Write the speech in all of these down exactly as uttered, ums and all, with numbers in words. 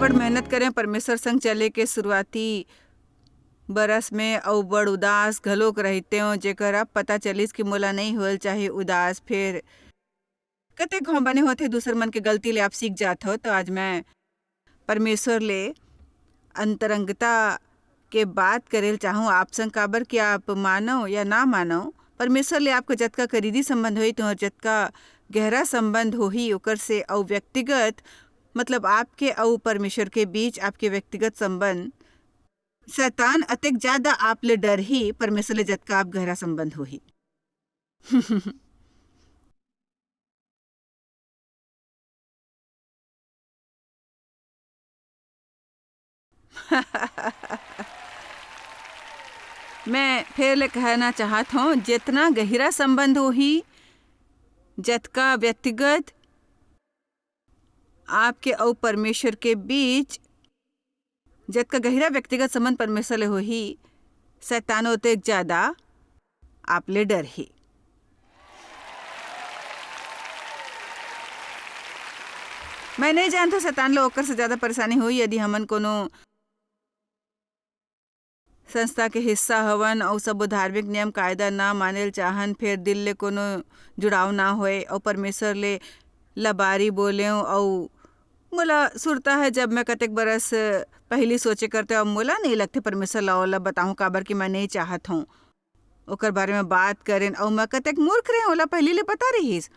बड़ मेहनत करें परमेश्वर संग चले के शुरुआती बरस में, अउ बड़ उदास घलोक रहितेंव, जेकर अब पता चलिस कि मोला नइ होल चाही उदास। फेर कतेक घाव बने होथे, दूसर मन के गलती ले आप सीख जात हो। तो आज मैं परमेश्वर ले अंतरंगता के बात करेल चाहूँ आप संग, काबर कि आप मानो या ना मानो, परमेश्वर ले आपका जतका करीबी संबंध होही, तुम्हार जतका गहरा संबंध होही ओकर से, अउ व्यक्तिगत, मतलब आपके अउ परमेश्वर के बीच आपके व्यक्तिगत संबंध, शैतान अतेक ज्यादा आप ले डरही, परमेश्वर ले जतका आप गहरा संबंध होही। मैं फेर ले कहना चाहत हूँ, जितना गहिरा संबंध होही, जतका व्यक्तिगत आपके अउ परमेश्वर के बीच, जतका गहिरा व्यक्तिगत संबंध परमेश्वर ले होही, शैतान ओतेक ज्यादा आप ले डरही। मैं नहीं जानता शैतान ला ओकर से ज्यादा परेशानी होही यदि हमन कोनो संस्था के हिस्सा हवन अउ सबो धार्मिक नियम कायदा ना मानेल चाहन, फेर दिल ले कोनो जुड़ाव ना होए अउ परमेश्वर ले लबारी बोलेंव। अउ मोला सुरता है, जब मैं कतेक बरस पहिली सोचे करते, अब मोला नहीं लगते परमेश्वर ला ओला बताऊं, काबर कि मैं नहीं चाहत हूँ ओकर बारे में बात करें। अउ मैं कतेक मूर्ख रहे, ओला पहिली ले पता रहिस।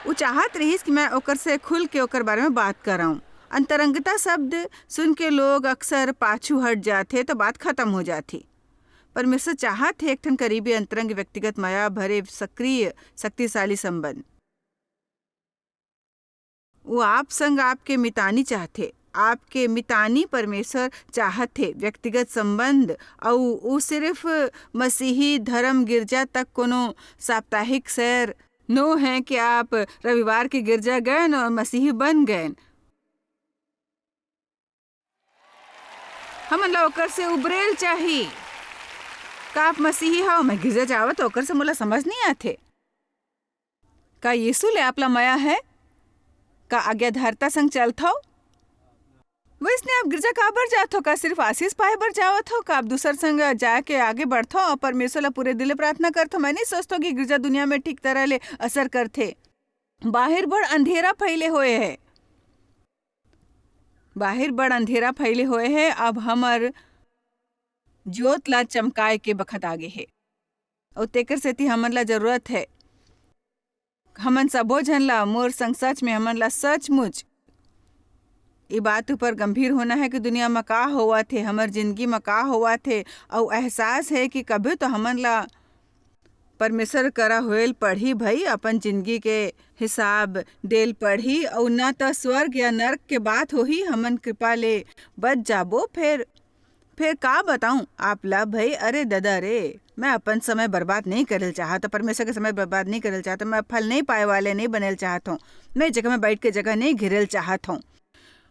उ चाहत रहिस कि मैं ओकर से खुल के ओकर बारे में बात कराऊं। अंतरंगता शब्द सुन के लोग अक्सर पाछू हट जाथे, तो बात खत्म हो जाथे। परमेश्वर चाहत हे एक ठन करीबी, अंतरंग, व्यक्तिगत, मया भरे, सक्रिय, शक्तिशाली संबंध। वो आप संग आपके मितानी चाहथे, आपके मितानी परमेश्वर चाहत हे, व्यक्तिगत संबंध। अउ वो सिर्फ मसीही धर्म गिरजा तक कोनो साप्ताहिक सैर नो है कि आप रविवार के गिरजा गएन और मसीही बन गएन। हमन ला ओकर से उबरेल चाही। का आप मसीही हव? मैं गिरजा जावत, ओकर से मोला समझ नहीं आथे। का यीशु ले आप ला मया है? का आज्ञाधारता संग चलथव? वइसने आप गिरजा काबर जाथव? का सिर्फ आशीष पाए बर जावत हव? का आप दूसर संग जाके आगे बढ़थव और परमेश्वर ला पूरे दिल ले प्रार्थना करथव? मैं नहीं सोचथव कि गिरजा दुनिया में ठीक तरह ले असर करथे। बाहिर बड़ अंधेरा फैले होए है, बाहिर बड़ अंधेरा फैले होए है। अब हमर जोत ला चमकाए के बखत आगे हे, अउ तेकर सेती हमन ला जरूरत हे, हमन सबो झन ला, मोर संग सच में, हमन ला सचमुच ई बात ऊपर गंभीर होना है कि दुनिया म का होवत हे, हमर जिंदगी म का होवत हे, अउ एहसास है कि कभी तो हमन ला परमेश्वर करा होएल पड़ही भई, अपन जिंदगी के हिसाब देल पड़ही, अउ न त स्वर्ग या नरक के बात होही, हमन कृपा ले बच जाबो। फेर, फेर का बताऊं आप ला भई, अरे ददा रे, मैं अपन समय बर्बाद नहीं करल चाहत, परमेश्वर के समय बर्बाद नहीं करल चाहत, मैं फल नहीं पाए वाले नहीं बनल चाहत हूँ, मैं जगह में बैठ के जगह नहीं घेरल चाहत हूँ।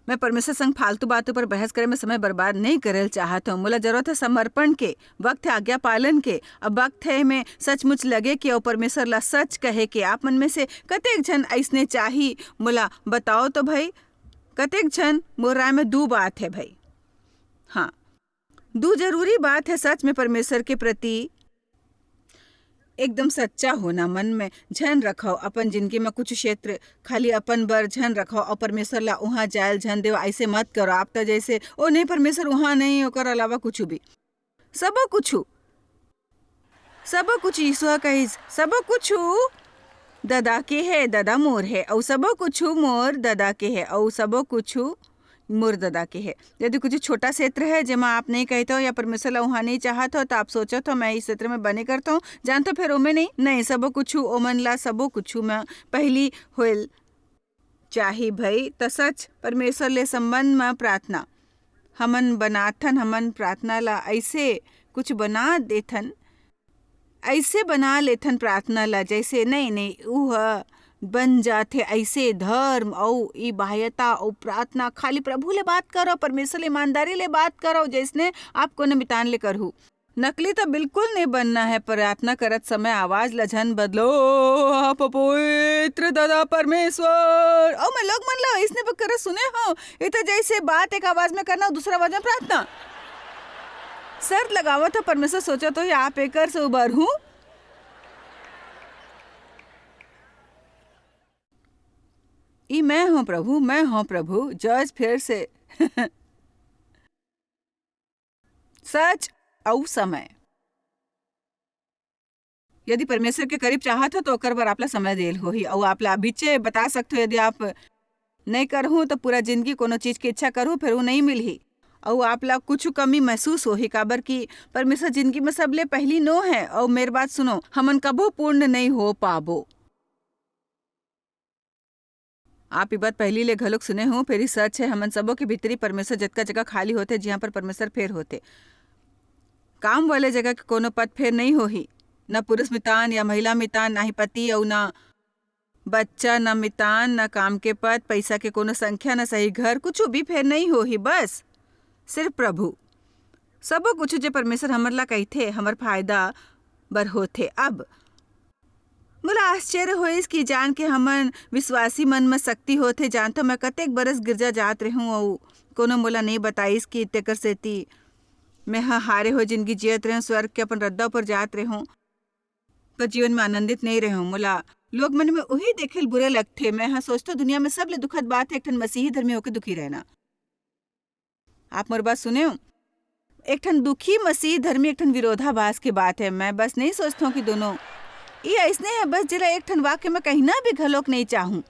मैं परमेश्वर संग फालतू बातों पर बहस करे में समय बर्बाद नहीं करल चाहत हूँ। मोला जरूरत है समर्पण के, वक्त है आज्ञा पालन के। अब वक्त है में सचमुच लगे के अउ परमेश्वर ला सच कहे के। आप मन में से कतेक झन अइसने चाही, मोला बताओ तो भई। कतेक झन, मोर राय में दू बात है भई। हाँ, दू जरूरी बात है सच में परमेश्वर के प्रति एकदम सच्चा होना। मन में झन रखव, अपन जिंदगी में कुछ क्षेत्र खाली अपन बर झन रखव अउ परमेश्वर ला उहाँ जायल झन देव। ऐसे मत करो। आप तो जैसे, "ओ नहीं, परमेश्वर उहाँ नहीं, ओकर अलावा कुछ भी।" सबो कुछु, सबो कुछु यीशु ह कहिस, "सबो कुछु ददा के है, ददा मोर है, अउ सबो कुछु मोर ददा के है, अउ सबो कुछु मोर ददा के है।" यदि कुछ छोटा क्षेत्र है, जेमा आप नहीं कहते हो या परमेश्वर ला उहाँ नहीं चाहत हो, तो आप सोचत हो, "मैं इस क्षेत्र में बने करता हूँ, जानत हो, फेर ओमे नहीं, नहीं, सबो कुछु ओमन ला, सबो कुछु में पहली होएल चाही भई।" त सच परमेश्वर ले संबंध म प्रार्थना हमन बनाथन, हमन प्रार्थना ला ऐसे कुछ बना देथन, ऐसे बना लेथन प्रार्थना ला, जैसे नहीं, नहीं, ऊ ह बन जाथे ऐसे धर्म अउ ई बाह्यता अउ प्रार्थना। खाली प्रभु ले बात करो, परमेश्वर ले ईमानदारी ले बात करो, जैसने आप कोनो मितान ले करहू। नकली तो बिल्कुल नहीं बनना है। प्रार्थना करत समय आवाज ला झन बदलो। "आप पवित्र दादा परमेश्वर।" अउ मैं लोग मन ला इसने बकरा सुने हो, ये तो जैसे बात एक आवाज में करना, दूसरा आवाज में प्रार्थना। शर्त लगावत हो परमेश्वर, सोचो तो ही आप एकर से उबर हूँ। ई मैं हूँ प्रभु, मैं हूँ प्रभु। जॉर्ज फिर से। सच अउ समय। यदि परमेश्वर के करीब चाहत हो, तो ओकर बर आपला समय देल होही, अउ आपला अभिचे बता सकत हो, यदि आप नहीं करहूँ, तो पूरा जिंदगी कोनो चीज के इच्छा करहूँ, फिर वो नहीं मिलही, अउ आपला कुछ कमी महसूस होही, काबर कि परमेश्वर जिंदगी में सबले पहली नो है। अउ मेर बात सुनो, हमन कभू पूर्ण नहीं हो पाबो। आप ई बात पहिली ले घलोक सुने हो, फेर ई सच हे, हमन सबो के भीतरी परमेश्वर जतका जगह खाली होथे, जिहां पर परमेश्वर फेर होथे। काम वाले जगह के कोनो पद फेर नइ होही, न पुरुष मितान या महिला मितान, ना ही पति अउ ना बच्चा, न मितान, न काम के पद, पइसा के कोनो संख्या, न सही घर, कुछु भी फेर नइ होही। बस सिर्फ प्रभु। सबो कुछु जे परमेश्वर हमर ला कहिथे, हमर फायदा बर होथे। अब मोला आश्चर्य होइस कि जान के हमन विश्वासी मन म शक्ति होथे। जानथव, मैं कतेक बरस गिरजा जात रेहूं अऊ कोनो मोला नइ बताइस कि तेकर सेती मैं ह हारे होए जिनगी जियत रेहूं, स्वर्ग के अपन रद्दा ऊपर जात रेहूं, पर जीवन में आनंदित नइ रेहूं। मोला लोग मन में उही देखे ल बुरे लगथे। मैं ह सोचथव, दुनिया में सबले दुखद बात हे एक ठन मसीही धर्मी होके दुखी रहना। आप मोर बात सुनेव? एक ठन दुखी मसीह धर्मी, एक ठन विरोधाभास के बात हे। मैं बस नइ सोचथव कि दोनों ई अइसने हे, बस जेला एक ठन वाक्य में कहना भी घलोक नइ चाहूं,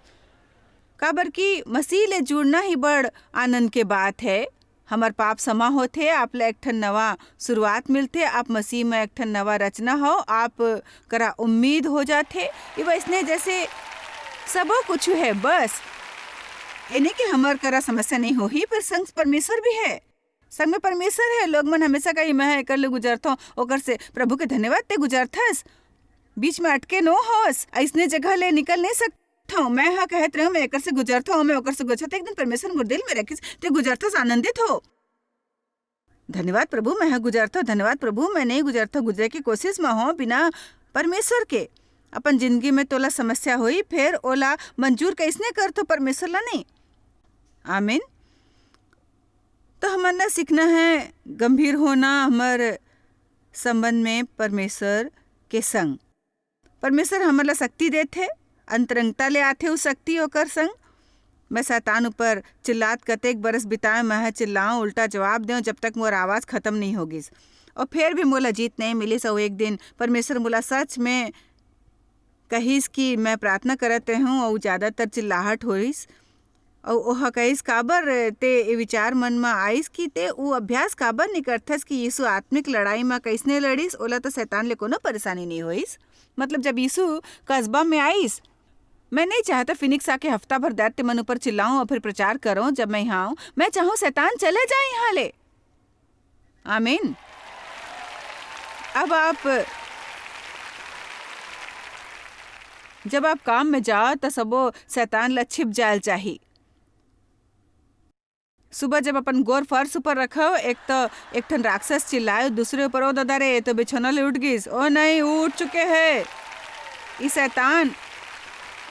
काबर कि मसीह ले जुड़ना ही बड़ आनंद के बात हे। हमर पाप समा होथे, आप ला एक ठन नवा शुरुआत मिलथे, आप मसीह में एक ठन नवा रचना हो, आप करा उम्मीद हो जाथे। ई वइसने जैसे सबो कुछु हे, बस एने के हमर करा समस्या नइ होही, पर संग परमेश्वर भी हे, संग में परमेश्वर हे। लोग मन हमेशा कही, "मैं एकर ले गुजरथव, ओकर से।" प्रभु के धन्यवाद, ते गुजरथस, बीच में अटके नो होस, अइसने जगह ले निकल नइ सकथव। मैं ह कहत रेहूं, "मैं एकर से गुजरथव, मैं ओकर से गुजरथव।" एक दिन परमेश्वर मोर दिल में रखिस, "ते गुजरथस, आनंदित हो।" धन्यवाद प्रभु, मैं ह गुजरथव, धन्यवाद प्रभु, मैं नइ गुजरथव, गुजरे के कोशिश म हों बिना परमेश्वर के। अपन जिंदगी में तोला समस्या होई, फेर ओला मंजूर कइसने करथव परमेश्वर ला नइ? आमीन। तो हमन ला सीखना हे गंभीर होना हमर संबंध में परमेश्वर के संग। परमेश्वर हमन ला शक्ति देथे, अंतरंगता ले आथे उ शक्ति ओकर संग। मैं शैतान ऊपर चिल्लात कतेक बरस बिताएं, मैं ह चिल्लाऊं, उल्टा जवाब देऊं, जब तक मोर आवाज खत्म नइ हो गिस। अउ फेर भी मोला जीत नइ मिलिस। अउ एक दिन परमेश्वर मोला सच में कहिस कि मैं प्रार्थना करत रेहूं अउ ज्यादातर चिल्लाहट होइस। अउ ओह कहिस, "काबर ते ए विचार मन म आइस कि ते उ अभ्यास काबर नइ करथस कि यीशु आत्मिक लड़ाई म कइसने लड़िस, ओला तो शैतान ले कोनो परेशानी नइ होइस?" मतलब, जब यीशु कस्बा में आइस, मैं नइ चाहता फिनिक्स आके हफ्ता भर दैत्य मन ऊपर चिल्लाऊं अउ फिर प्रचार करूं, जब मैं यहां आऊं, मैं चाहूं शैतान चले जाए यहां ले। आमीन। अब आप, जब आप काम में जाओ, त सबो शैतान ला छिप जायल चाही। सुबह जब अपन गोर फर्श ऊपर रखव, एक तो एक ठन राक्षस चिल्लाए, दूसरे ऊपर, "ओ दादा रे, ये तो बिछौना ले उठ गिस, ओ नहीं, वो उठ चुके हैं।" ई शैतान,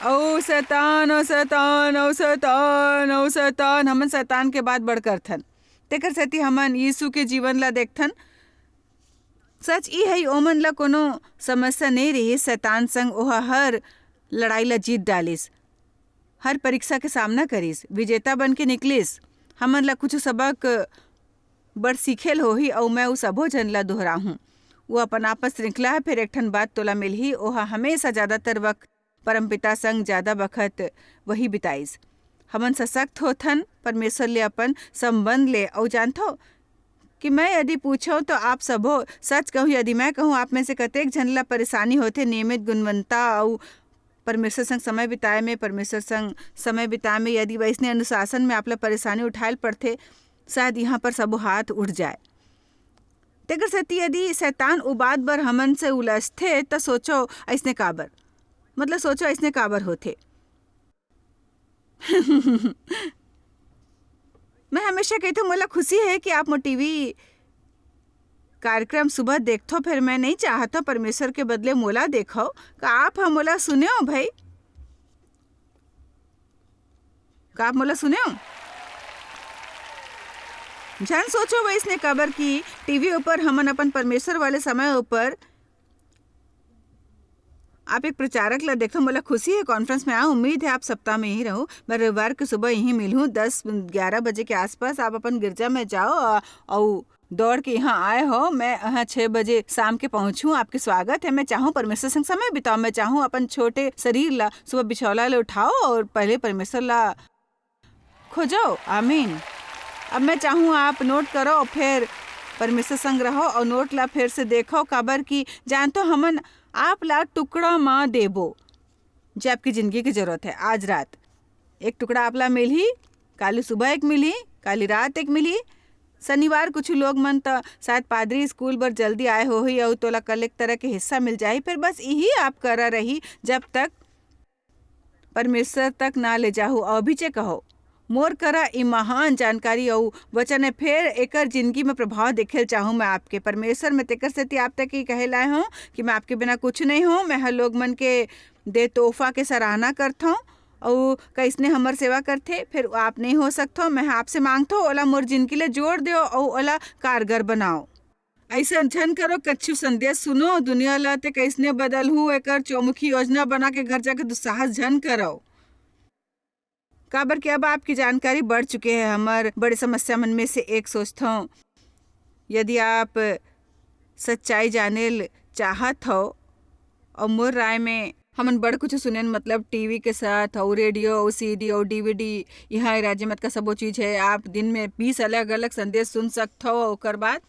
ओ शैतान, ओ शैतान, ओ शैतान, ओ शैतान, हमन शैतान के बात बड़ करथन। तेकर सेती हमन यीशु के जीवन ला देखथन। सच ई है, ओमन ला कोनो समस्या नइ रहिस। शैतान संग ओह हर लड़ाई ला जीत डालिस, हर परीक्षा के सामना करिस, विजेता बन के निकलिस। हमन ला कुछ सबक बड़ सीखे ल होही, अउ मैं उ सबो झन ला दोहराहूं। वो अपन आपस श्रृंखला है, फिर एक ठन बात तोला मिलही, ओह हमेशा ज्यादातर वक्त परमपिता संग ज्यादा बखत वही बिताइस। हमन सशक्त होथन परमेश्वर ले अपन संबंध ले। अउ जानथव कि मैं यदि पूछव, तो आप सबो, सच कहूं, यदि मैं कहूं, आप में से कतेक झन ला परेशानी होथे नियमित गुणवत्ता अउ परमेश्वर संग समय बिताए में, परमेश्वर संग समय बिताए में, यदि वइसने अनुशासन में आप ला परेशानी उठाए ल पड़थे, शायद यहां पर सबो हाथ उठ जाए। तेकर सेती यदि शैतान उ बात बर हमन से उलझथे, त सोचो अइसने काबर, मतलब, सोचो अइसने काबर होथे। मैं हमेशा कहिथंव, मोला खुशी है कि आप मोर टीवी कार्यक्रम सुबह देखथो, फेर मैं नहीं चाहत हूँ परमेश्वर के बदले मोला देखो। का आप ह मोला सुने हो भाई? का आप मोला सुने हो? झन सोचो वैसने, काबर कि टीवी ऊपर हमन अपन परमेश्वर वाले समय ऊपर आप एक प्रचारक ला देखो, मोला खुशी है कॉन्फ्रेंस में आओ। उम्मीद है आप सप्ताह में यहीं रहो। मैं रविवार के सुबह यहीं मिलूँ दस ग्यारह बजे के आसपास। आप अपन गिरजा में जाओ अ-, अउ दौड़ के यहाँ आए हो। मैं यहाँ छः बजे शाम के पहुँचूँ। आपके स्वागत है। मैं चाहूँ परमेश्वर संग समय बिताओ। मैं चाहूँ अपन छोटे शरीर ला सुबह बिछौला ले उठाओ और पहले परमेश्वर ला खोजो। आमीन। अब मैं चाहूँ आप नोट करो, फिर परमेश्वर संग रहो और नोट ला फिर से देखो, काबर कि जानतो हमन आप ला टुकड़ा म देबो, जे आपकी जिंदगी की जरूरत है। आज रात एक टुकड़ा आप ला मिलही, काली सुबह एक मिलही, काली रात एक मिलही। शनिवार कुछ लोग मन त शायद पादरी स्कूल बर जल्दी आए होही अउ तोला कल एक तरह के हिस्सा मिल जाही, फिर बस यही आप करा रही जब तक परमेश्वर तक ना ले जाहू। अभिचे कहो, मोर करा ई महान जानकारी अउ वचन है, फेर एकर जिंदगी में प्रभाव देखे ल चाहूँ मैं आपके परमेश्वर में। तेकर सेती आप तक ही कहे लाए हूँ कि मैं आपके बिना कुछ नहीं हूँ। मैं हर लोग मन के दे तोहफा के सराहना करथौं अउ कइसने हमर सेवा करथे, फेर आप नहीं हो सकथो। मैं आपसे मांगथो, ओला मोर जिंदगी ले जोड़ देव अउ ओला कारगर बनाओ। अइसन झन करो, कछु संदेश सुनो दुनिया ला, ते कइसने बदलहूँ, एकर चौमुखी योजना बना के घर जाके दुस्साहस झन करो। काबर कि अब आपकी जानकारी बढ़ चुके है। हमर बड़े समस्या मन में से एक सोचथौं, यदि आप सच्चाई जाने ल चाहत हो, और मोर राय में हमन बड़ कुछ सुनेन, मतलब टीवी के साथ और रेडियो और सीडी और डीवीडी, यहाँ राज्य मत का सबो चीज है। आप दिन में बीस अलग-अलग संदेश सुन सकत हो, ओकर बाद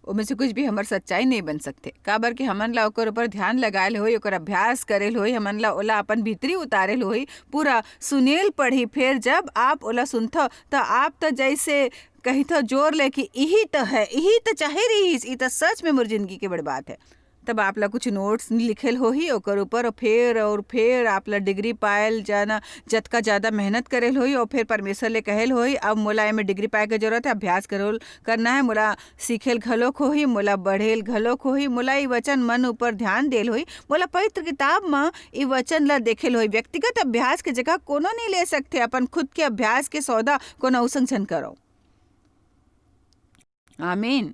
ओमे से कुछ भी हमर सच्चाई नहीं बन सकथे, काबर कि हमन ला ओकर ऊपर ध्यान लगाए ल होई, ओकर अभ्यास करे ल होई, हमन ला ओला अपन भीतरी उतारे ल होई, पूरा सुने ल पड़ही। फेर जब आप ओला सुनथव, त आप त जैसे कहिथव जोर ले कि इही त है, इही त चाहे रहिस, ई त सच में मोर जिंदगी के बड़ बात है। तब आप ला कुछ नोट्स लिखे ल होही ओकर ऊपर, फेर और फेर आप ला डिग्री पाए ल जाना, जतका ज्यादा मेहनत करे ल होही और फेर परमेश्वर ले कहे ल होही, अब मोला एमे डिग्री पाए के जरूरत है, अभ्यास करे ल करना है, मोला सीखे ल घलोक होही, मोला बढ़े ल घलोक होही, मोला ई वचन मन ऊपर ध्यान दे ल होही, मोला पवित्र किताब म ई वचन ला देखे ल होही। व्यक्तिगत अभ्यास के जगह कोनो नहीं ले सकथे, अपन खुद के अभ्यास के सौदा कोनो अउ संग झन करो। आमीन।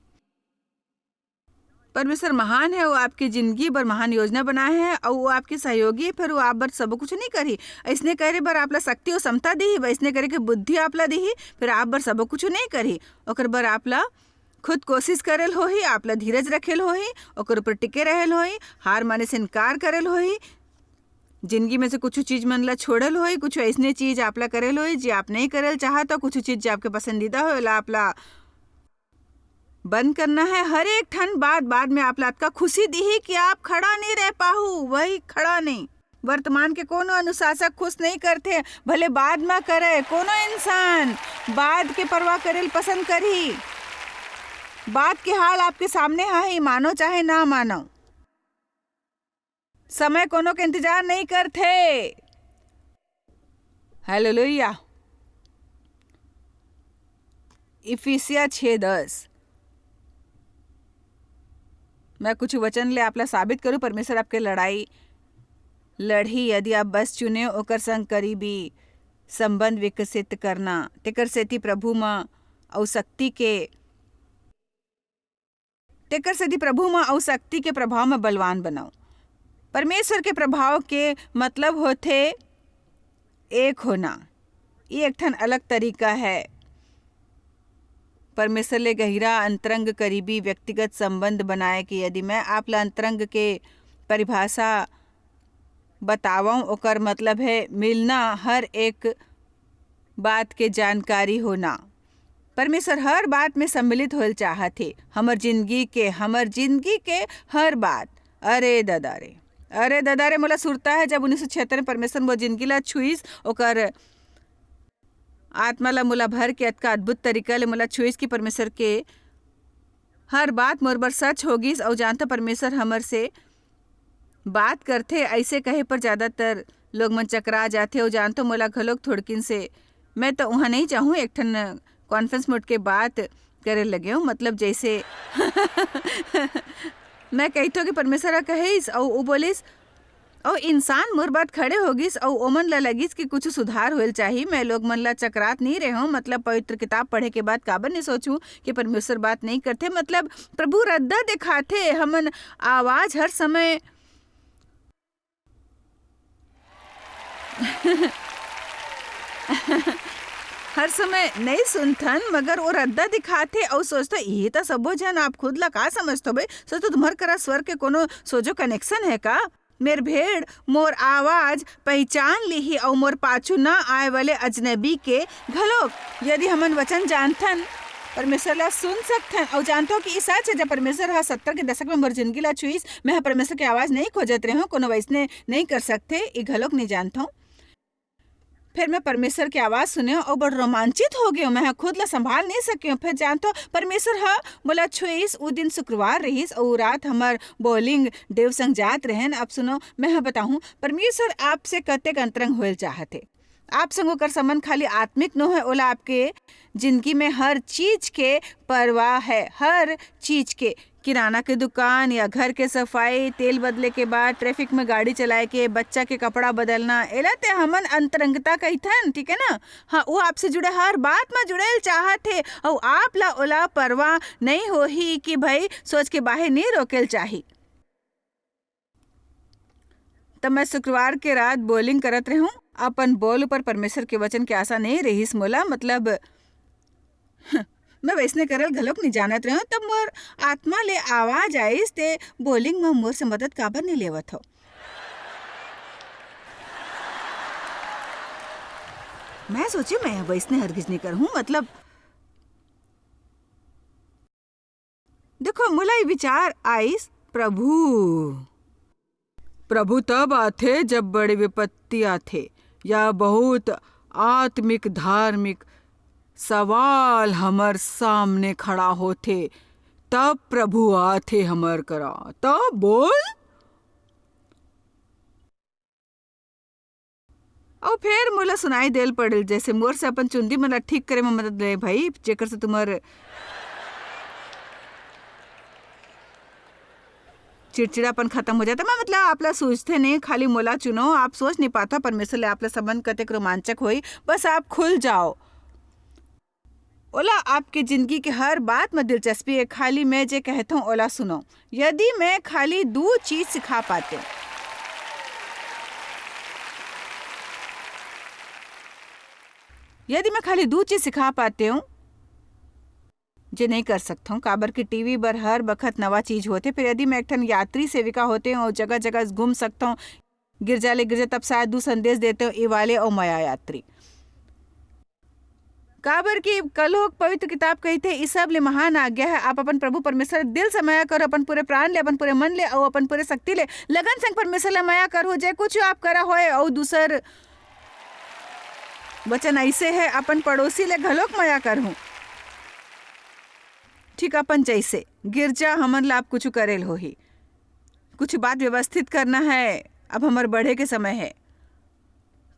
परमेश्वर महान है, वो आपकी जिंदगी बर महान योजना बनाए है और वो आपके सहयोगी है, फिर वो आप बर सब कुछ नहीं करही। अइसने करे बर आप ला शक्ति और क्षमता देही, वैसने करे के बुद्धि आप ला देही, फिर आप बर सब कुछ नहीं करही। ओकर बर आप ला खुद कोशिश करे ल होही, आप ला धीरज रखे ल होही, ओकर ऊपर टिके रहे ल होही, हार माने से इनकार करे ल होही। जिंदगी में से कुछ चीज मन ला छोड़े ल होही, कुछ अइसने चीज आप ला करे ल होही, जे आप नहीं करे ल चाहत हो, कुछ चीज जे आपके पसंदीदा हो, ओला आप ला बंद करना है। हर एक ठन बात बाद में आप ला अतका खुशी दिही कि आप खड़ा नहीं रह पाहू, वही खड़ा नहीं। वर्तमान के कोनो अनुशासक खुश नहीं करथे, भले बाद में करे। कोनो इंसान बाद के परवाह करे ल पसंद करही। बाद के हाल आपके सामने हाही, मानो चाहे ना मानो। समय कोनो के इंतजार नहीं करथे। हालेलुया। इफिसिया छः दस। मैं कुछ वचन ले आपला साबित करूं, परमेश्वर आपके लड़ाई लड़ही, यदि आप बस चुने ओकर संग करीबी संबंध विकसित करना। तेकर सेती प्रभु म अउ शक्ति के, तेकर सेती प्रभु म अउ शक्ति के प्रभाव म बलवान बनाओ। परमेश्वर के प्रभाव के मतलब होथे एक होना। ये एक ठन अलग तरीका है परमेश्वर ले गहिरा, अंतरंग, करीबी, व्यक्तिगत संबंध बनाए के। यदि मैं आप ला अंतरंग के परिभाषा बतावंव, ओकर मतलब है मिलना, हर एक बात के जानकारी होना। परमेश्वर हर बात में सम्मिलित होल चाहत हे, हमर जिंदगी के, हमर जिंदगी के हर बात। अरे ददा रे, अरे ददा रे, मोला सुरता है, जब उन्नीस सौ छिहत्तर में परमेश्वर मोर जिंदगी ला छुईस, ओकर आत्मा ला मोला भर के अतका अद्भुत तरीका ले मोला छुईस कि परमेश्वर के हर बात मोर बर सच हो गिस। अउ जानता, परमेश्वर हमर से बात करथे, अइसे कहे पर ज़्यादातर लोग मन चकरा जाथे। अउ जानतो, मोला घलोक थोड़किन से, मैं तो उहाँ नहीं जाहूँ, एक ठन कॉन्फ्रेंस मोड के बात करे लगे हूँ, मतलब जैसे मैं कहिथों कि परमेश्वर ह कहिस, अउ वो बोलिस, अउ इंसान मोर बाद खड़े हो गिस, अउ ओमन ला लगिस कि कुछ सुधार होएल चाही। मैं लोग मन ला चकरात नहीं रहे हूँ, मतलब पवित्र किताब पढ़े के बाद काबर नहीं सोचूं कि परमेश्वर बात नहीं करथे, मतलब प्रभु रद्दा दिखाथे। हमन आवाज हर समय हर समय नहीं सुनथन, मगर वो रद्दा दिखाथे अउ सोचथो, "इही त सबो झन, आप खुद ला का समझथो बे? सोचथो, तुम्हर करा स्वर के कोनो सोजो connection है का? मेर भेड़ मोर आवाज पहचान लिही अउ मोर पाछू न आए वाले अजनबी के घलोक।" यदि हमन वचन जानथन, परमेश्वर ला सुन सकथन अउ जानथो कि ई सच है, जब परमेश्वर ह सत्तर के दशक में मोर जिंदगी ला छुईस, मैं ह परमेश्वर के आवाज नहीं खोजत रहे हूँ, कोनो वैसने नहीं कर सकथे, ई घलोक नहीं जानथो। फिर मैं परमेश्वर के आवाज सुने अउ बड़ रोमांचित हो गए। मैं ह खुद ला संभाल नहीं सके हूँ। फिर जानथो, परमेश्वर ह मोला छुईस। उ दिन शुक्रवार रहिस अउ रात हमर bowling देव संग जात रहन। अब सुनो, मैं ह बताहूँ, परमेश्वर आपसे कतेक अंतरंग होएल चाहत हे। आप संग ओकर संबंध खाली आत्मिक नो है, ओला आपके जिंदगी में हर चीज के परवाह है, हर चीज के। किराना के दुकान या घर के सफाई, तेल बदले के बाद ट्रैफिक में गाड़ी चलाए के, बच्चा के कपड़ा बदलना, एला ते हमन अंतरंगता कहिथन, ठीक है ना? हाँ, वो आपसे जुड़े हर बात में जुड़ेल चाहत हे, अउ आप ला ओला परवाह नहीं होही कि भाई सोच के बाहर नहीं रोकेल चाही। तब मैं शुक्रवार के रात bowling करत रहूं। अपन ball ऊपर परमेश्वर के वचन के आशा नहीं रहिस मोला, मतलब, मैं वैसने करल घलोक नहीं जानत रहूं। तब मोर आत्मा ले आवाज आइस, "ते bowling में मोर से मदद काबर नहीं लेवत हो?" मैं सोचे, "मैं वैसने हरगिज नहीं करहूं, मतलब।" देखो, मोला ये विचार आइस, प्रभु, प्रभु तब आथे, जब बड़े विपत्ति आथे या बहुत आत्मिक, धार्मिक सवाल हमर सामने खड़ा होथे, तब प्रभु आथे हमर करा। तब बोल, अउ फेर मोला सुनाई देल पड़ेल, जैसे मोर से अपन चुंदी मन ला ठीक करे में मदद ले भाई, जेकर से तुम्हर चिड़चिड़ापन खत्म हो जाता। मैं, मतलब, आप ला सूझथे नहीं, खाली मोला चुनो। आप सोच नहीं पाता परमेश्वर ले आप ला संबंध कतेक रोमांचक होई। बस आप खुल जाओ। ओला आपके जिंदगी के हर बात में दिलचस्पी है, खाली मैं जे कहत हूँ ओला सुनो। यदि मैं खाली दू चीज सिखा पाते हूँ, यदि मैं खाली दू चीज सिखा पाते हूँ, जे नहीं कर सकता हूँ, काबर कि टीवी बर हर बखत नवा चीज होते। फिर यदि मैं एक ठन यात्री सेविका होते हूँ और जगह जगह घूम सकता हूँ, गिरजा ले गिरजा, तब शायद दू संदेश देते हो, ए वाले अउ मया यात्री। काबर कि कल हो पवित्र किताब कहिथे, "ई सब ले महान आज्ञा है, आप अपन प्रभु परमेश्वर दिल से मया करो, अपन पूरे प्राण ले, अपन पूरे मन ले, अउ अपन पूरे शक्ति ले, लगन संग परमेश्वर ले मया करो, जे कुछ आप करा होए, अउ दूसर वचन ऐसे है, अपन पड़ोसी ले घलोक मया करहूँ।" ठीक अपन जैसे गिरजा हमन ला अब कुछ करेल होही, कुछ बात व्यवस्थित करना है। अब हमर बढ़े के समय है,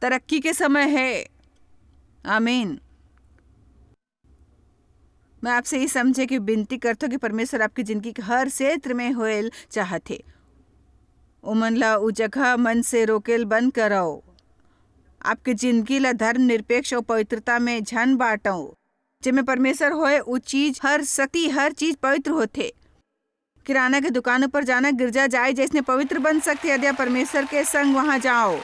तरक्की के समय है। आमीन। मैं आपसे ये समझे कि विनती करथो कि परमेश्वर आपकी जिंदगी के हर क्षेत्र में होएल चाहत हे। ओमन ला उ जगह मन से रोकेल बंद करव। आपके जिंदगी ला धर्मनिरपेक्ष अउ पवित्रता में झन बांटव। जेमे परमेश्वर होए, उ चीज, हर शक्ति, हर चीज पवित्र होथे। किराना के दुकान ऊपर जाना, गिरजा जाए जैसने पवित्र बन सकथे, यदि आप परमेश्वर के संग वहां जाओ।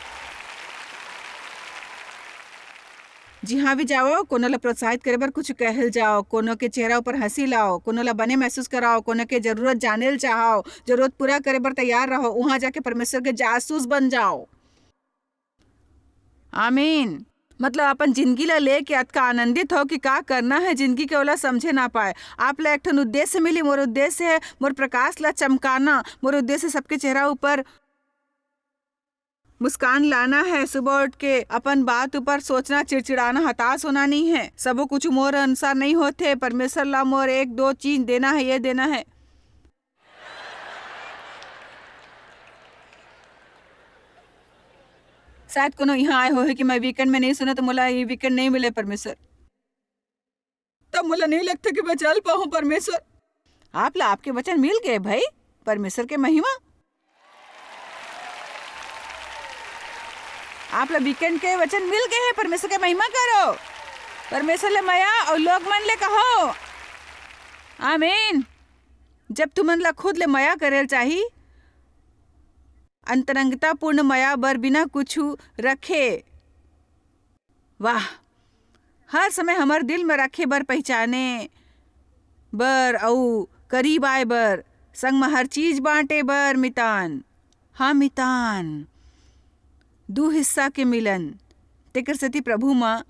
जिहां भी जाओ, कोनो ला प्रोत्साहित करे बर कुछ कहल जाओ, कोनो के चेहरा ऊपर हंसी लाओ, कोनो ला बने महसूस कराओ, कोनो के जरूरत जाने ल चाहो, जरूरत पूरा करे बर तैयार रहो, उहां जाके परमेश्वर के जासूस बन जाओ। आमीन। मतलब, अपन जिंदगी ला लेके अतका आनंदित हो कि का करना है जिंदगी के, ओला समझे ना पाए। आप ला एक ठन उद्देश्य मिली, मोर उद्देश्य है मोर प्रकाश ला चमकाना, मोर उद्देश्य सबके चेहरा ऊपर मुस्कान लाना है। सुबह उठ के अपन बात ऊपर सोचना, चिड़चिड़ाना, हताश होना नहीं है। सबो कुछ मोर अनुसार नहीं होथे। परमेश्वर ला मोर एक दो चीज देना है, ये देना है। शायद कोनो यहाँ आए होही कि मैं वीकेंड में नहीं सुना, तो मोला ये वीकेंड नहीं मिले, परमेश्वर। मोला नहीं लगता कि मैं चल पाऊँ, परमेश्वर। आप ला आपके वचन मिल गए भाई, परमेश्वर के महिमा। आप ला वीकेंड के वचन मिल गए हैं, परमेश्वर के महिमा करो। परमेश्वर ले मया और लोग मन ले कहो, आमीन। जब तुमन ला खुद ले मया करेल चाही, अंतरंगतापूर्ण मया बर बिना कुछु रखे, वाह, हर समय हमर दिल में रखे बर, पहचाने बर अऊ करीब आए बर, संग म हर चीज बांटे बर, मितान। हाँ, मितान। दू हिस्सा के मिलन। तेकर सेती प्रभु म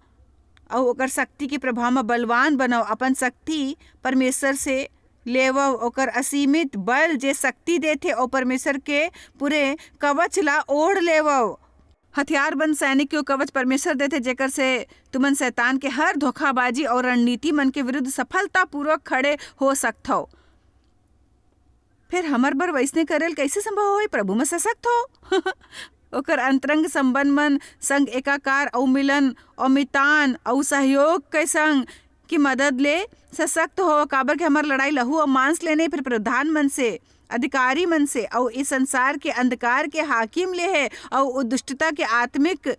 अऊ ओकर शक्ति के प्रभाव म बलवान बनव। अपन शक्ति परमेश्वर से लेवव, ओकर असीमित बल जे शक्ति देथे, अऊ परमेश्वर के पूरे कवच ला ओढ़ लेवव। हथियारबंद सैनिक के कवच परमेश्वर देथे, जेकर से तुमन शैतान के हर धोखाबाजी अऊ रणनीति मन के विरुद्ध सफलतापूर्वक खड़े हो सकथव। फिर हमर बर वैसने करेल कैसे संभव होई? प्रभु में सशक्त हो। ओकर अंतरंग संबंध मन संग एकाकार अउ मिलन अउ मितान अउ सहयोग के संग की मदद ले सशक्त हो, काबर के हमर लड़ाई लहू अउ मांस ले नहीं, फिर प्रधान मन से, अधिकारी मन से, अउ इस संसार के अंधकार के हाकिम ले है, अउ उ दुष्टता के आत्मिक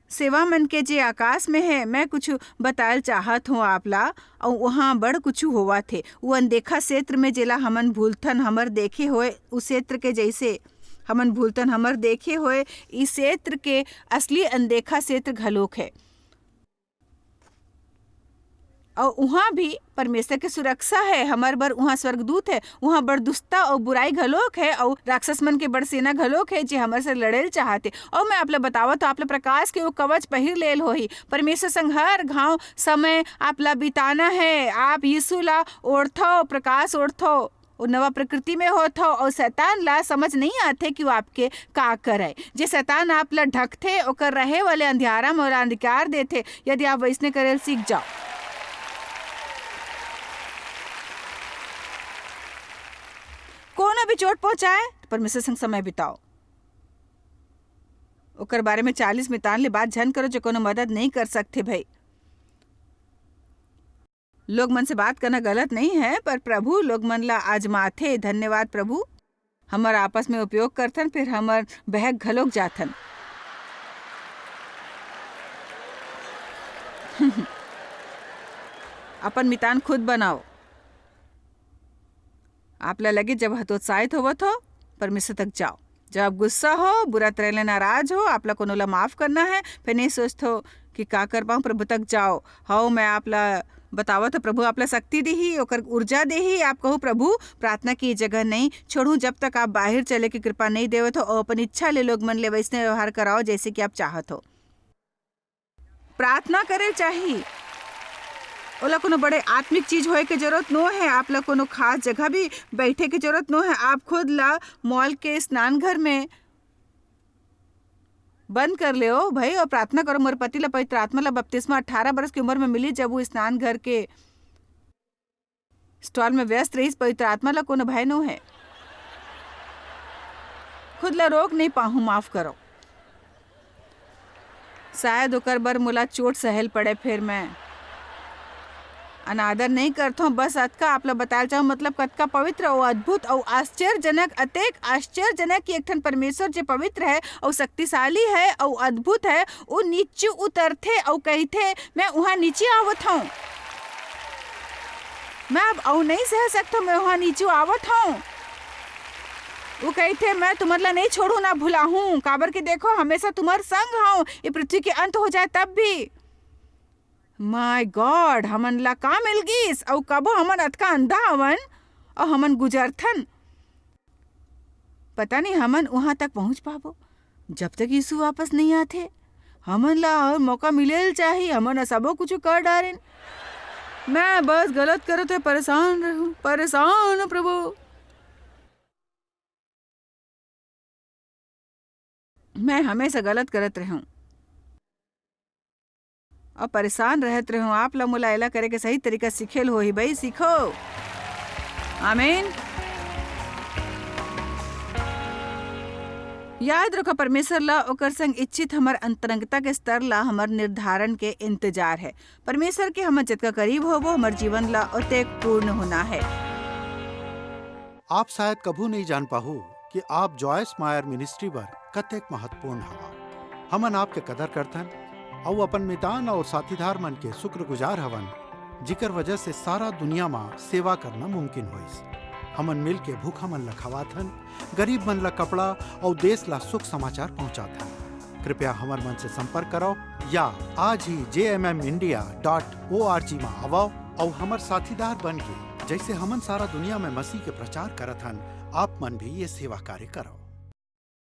सेवा मन के जे आकाश में है। मैं कुछ बतायल चाहत हूँ आप ला, अउ वहाँ बड़ कुछ होवत हे। उ अनदेखा क्षेत्र में जेला हमन भूलथन, हमर देखे होए उ क्षेत्र के जैसे हमन भूलथन, हमर देखे होए इस क्षेत्र के असली अनदेखा क्षेत्र घलोक है। अउ उहाँ भी परमेश्वर के सुरक्षा है, हमर बर उहाँ स्वर्गदूत है, उहाँ बड़ दुष्टता अउ बुराई घलोक है, अउ राक्षस मन के बड़ सेना घलोक है, जे हमर से लड़ेल चाहत हे। अउ मैं आप ला बतावत हूँ, आप ला प्रकाश के वो कवच पहिर लेल होही। परमेश्वर संग हर घाव समय आप ला बिताना है। आप यीशु ला ओढ़थव, प्रकाश ओढ़थव, वो नवा प्रकृति में होत हो, अउ शैतान ला समझ नहीं आथे कि वो आपके का करे। जे शैतान आप ला ढकथे, ओकर रहे वाले अंधियारा में ओला अंधकार देथे। यदि आप वैसने करेल सीख जाओ, कोनो भी चोट पहुंचाए, तो परमेश्वर संग समय बिताओ। ओकर बारे में चालीस मितान ले बात झन करो, जो कोनो मदद नहीं कर सकथे भाई। लोग मन से बात करना गलत नहीं है, पर प्रभु लोग मन ला आजमाथे। धन्यवाद प्रभु, हमर आपस में उपयोग करथन, फिर हमर बहक घलोक जाथन। अपन मितान खुद बनाओ। आप ला लगे, जब हतोत्साहित होवत हो, परमेश्वर तक जाओ। जब आप गुस्सा हो, बुरा तरह ले नाराज हो, आप ला कोनो ला माफ करना है, फिर नहीं सोचत हो कि का कर पाऊँ, प्रभु तक जाओ। हव, मैं आप ला बतावत हो, प्रभु आप ला शक्ति देही, ओकर ऊर्जा देही। आप कहू, "प्रभु, प्रार्थना की जगह नहीं छोड़ू, जब तक आप बाहर चले की कृपा नहीं देवत हो, और अपन इच्छा ले लोग मन ले वैसने व्यवहार कराओ, जैसे कि आप चाहत हो।" प्रार्थना करे चाही। ओला कोनो बड़े आत्मिक चीज होए के जरूरत नो है, आप ला कोनो खास जगह भी बैठे के जरूरत नो है। आप खुद ला मॉल के स्नान घर में बंद कर ले हो भाई, और प्रार्थना करो, "मोर पति ला पवित्र आत्मा ला बपतिस्मा अठारह बरस की उम्र में मिली, जब वो स्नान घर के स्टॉल में व्यस्त रहिस, पवित्र आत्मा ला कोनो भय नो है।" खुद ला रोक नहीं पाहूँ, माफ करो। शायद ओकर बर मोला चोट सहल पड़े, फिर मैं अनादर नहीं करथों। बस अतका आप ला बताल चाहूँ, मतलब कतका पवित्र अउ अद्भुत अउ आश्चर्यजनक, अतेक आश्चर्यजनक कि एक ठन परमेश्वर जे पवित्र है अउ शक्तिशाली है अउ अद्भुत है, वो नीचे उतरथे अउ कहिथे, "मैं उहाँ नीचे आवत हूँ।" मैं अब अउ नहीं सह सकथों, मैं वहाँ नीचे आवत हूँ। वो कहिथे, "मैं तुमन ला नहीं छोड़ू ना भुलाहूँ, काबर के देखो, हमेशा तुम्हार संग हूँ, ये पृथ्वी के अंत हो जाए तब भी।" My God, हमन ला का मिल गिस? अउ कबो हमन अतका अंधा हवन, अउ हमन गुजरथन। पता नहीं हमन उहाँ तक पहुँच पाबो, जब तक यीशु वापस नहीं आथे। हमन ला और मौका मिलेल चाही, हमन ह सबो कुछ कर डारेन। मैं बस गलत करत हुए परेशान रहूं, परेशान हूं प्रभु। मैं हमेशा गलत करत रहूं। अउ परेशान रहत रहे हो, आप ला मोला एला करे के सही तरीका सीखेल होही। भाई, सीखो। आमीन। याद रखो, परमेश्वर ला ओकर संग इच्छित हमर अंतरंगता के स्तर ला हमर निर्धारण के इंतजार है। परमेश्वर के हमर जतका करीब होबो, हमर जीवन ला ओतेक पूर्ण होना है। आप शायद कभू नहीं जान पाहू कि आप जॉयस मायर मिनिस्ट्री बर कतेक महत्वपूर्ण हवा। हमन आपके कदर करथन अउ अपन मितान और साथीदार मन के शुक्रगुजार हवन, जिकर वजह से सारा दुनिया मा सेवा करना मुमकिन होइस। हमन मिल के भूखा मन ला खवाथन, गरीब मन ला कपड़ा अउ देश ला सुख समाचार पहुंचाथन। कृपया हमर मन से संपर्क करो या आज ही जे M M India dot O R G मा आवो अउ हमर साथीदार बन के, जैसे हमन सारा दुनिया में मसीह के प्रचार करत हन, आप मन भी ये सेवा कार्य करो।